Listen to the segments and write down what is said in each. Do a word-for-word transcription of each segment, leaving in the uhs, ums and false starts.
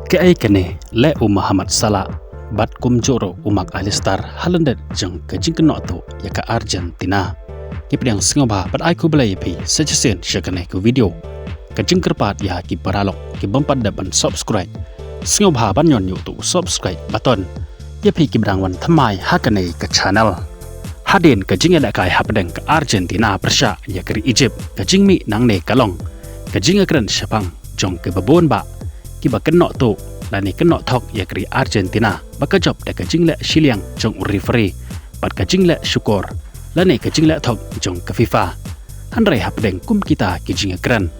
Kaei kane leh u Mohamed Salah bad kumjuh ruh u Mac Allister ha lyndet jong ka jingkynnoh tuh ïa ka Argentina. Ngi pdiang sngewbha bad ai khublei ïa phi sa shisien sha kane ka video. Ka jingkyrpad ïa ki paralok ki bym pat dep ban subscribe, sngewbha ban ñion ïa uto u subscribe button. Ïa phi kiba dang wan thymmai ha kane ka channel. Hadien ka jingïalehkai hapdeng ka Argentina pyrshah ïa ka ri Egypt, ka jingmih nangne ka long ka jingïakren shaphang jong kiba bun bah kiba kynnoh tuh lane kynnoh thok ïa ka ri Argentina ba ka jop da ka jingleh shiliang jong u referee bad ka jingleh shukor lane ka jingleh thok jong ka FIFA. Hynrei hapdeng kum kita ki jingïakren,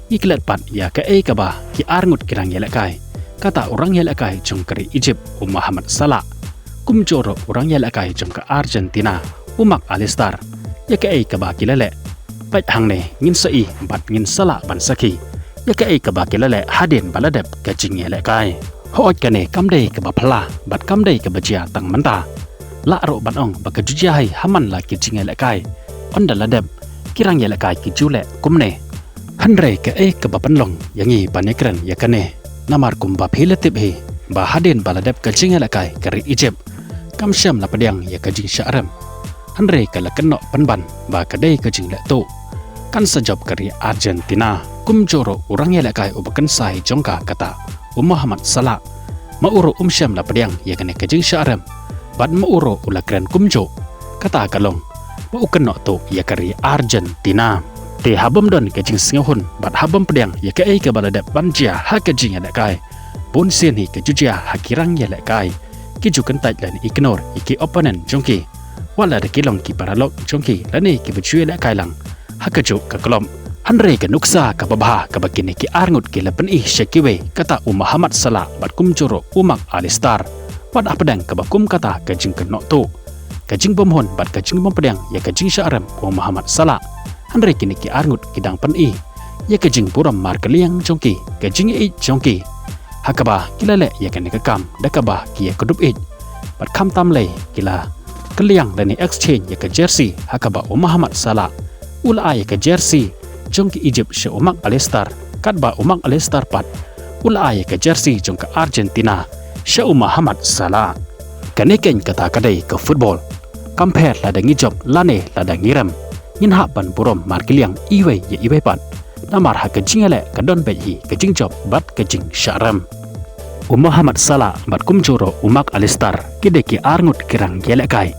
ngi klet pat ïa kaei kaba ki arngut ki rangïalehkai, kata u rangïalehkai jong ka ri Egypt u Mohamed Salah, kumjuh ruh u rangïalehkai jong ka Argentina u Mac Allister, ïa kaei kaba ki la leh. Peit hangne ngin sa ïohi bad ngin sa lah ban sakhi ïa kaei kaba ki la leh hadien ba la dep ka jingïalehkai. Hooid, kane kam dei kaba phylla bad kam dei kaba jia tang mynta. Lah ruh ban ong ba ka ju jia hi ha man la ki jingïalehkai. Ynda la dep, ki rangïalehkai ki ju leh kumne. Hynrei kaei kaba pynlong ïa ngi ban ïakren ïa kane, namar kumba phi la tip hi ba hadien ba la dep ka jingïalehkai ka ri Egypt, kam shym la pdiang ïa ka jingshah rem. Hynrei ka la kynnoh pynban ba ka dei ka jingleh tuh. Kan sa jop ka ri Argentina, kumjuh ruh u rangïalehkai uba kynsai jong ka, kata u Mohamed Salah, ma u ruh um shym la pdiang ïa kane ka jingshah rem bad ma u ruh u la kren kumjuh, kata ka long ba u kynnoh tuh ïa ka ri Argentina. Te ha bym don ka jingsngewhun bad ha bym pdiang ïa kaei kaba la dep ban jia ha ka jingïalehkai, bun sien hi ka ju jia ha ki rangïalehkai. Ki ju kyntait lane ignore ïa ki opponent jong ki, wat la da ki long ki paralok jong ki lane kiba ju ïalehkai lang ha kajuh ka club. Hynrei ka nuksa kaba bha kaba kine ki arngut ki la pyni sha kiwei, kata u Mohamed Salah bad kumjuh ruh u Mac Allister, wat hapdeng kaba kum kata ka jingkynnoh tuh, ka jingbymhun bad ka jingbym pdiang ïa ka jingshah rem u Mohamed Salah, hynrei kine ki arngut ki dang pyni ïa ka jingburom markylliang jong ki, ka jingïeit jong ki, ha kaba ki la leh ïa kane ka kam da kaba ki ïakdup ïeit. Bad khamtam lei ki la kylliang lane exchange ïa ka jersey, ha kaba u Mohamed Salah u la ai ïa ka jersey jong ka Egypt sha u Mac Allister, katba u Mac Allister pat u la ai ïa ka jersey jong ka Argentina sha u Mohamed Salah. Kane keiñ kata ka dei ka football. Kam pher lada ngi jop lane lada ngi rem, ngin hap ban burom markylliang iwei ïa iwei pat. Namar ha ka jingïaleh ka don beit hi ka jingjop bad ka jingshah rem. U Mohamed Salah bad kumjuh ruh u Mac Allister, ki dei ki arngut ki rangïalehkai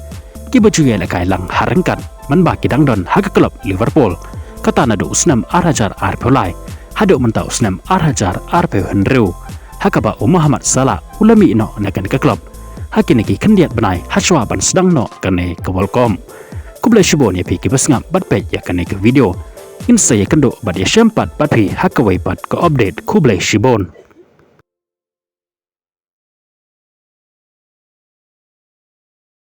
kiba ju ïalehkai lang ha ryngkat mynba ki dang don ha ka club Liverpool, kata naduh u snem ar hajar arphew lai haduh mynta u snem ar hajar arphew hynriew, ha kaba u Mohamed Salah u la mih noh na kane ka club ha kine ki khyndiat bnai hashwa ban sdang noh kane ka World Cup. Khublei shibun ïa phi kiba sngap bad peit ïa kane ka video. Ngin sa ïakynduh bad ïashem pat bad phi ha kawei pat ka update. Khublei shibun.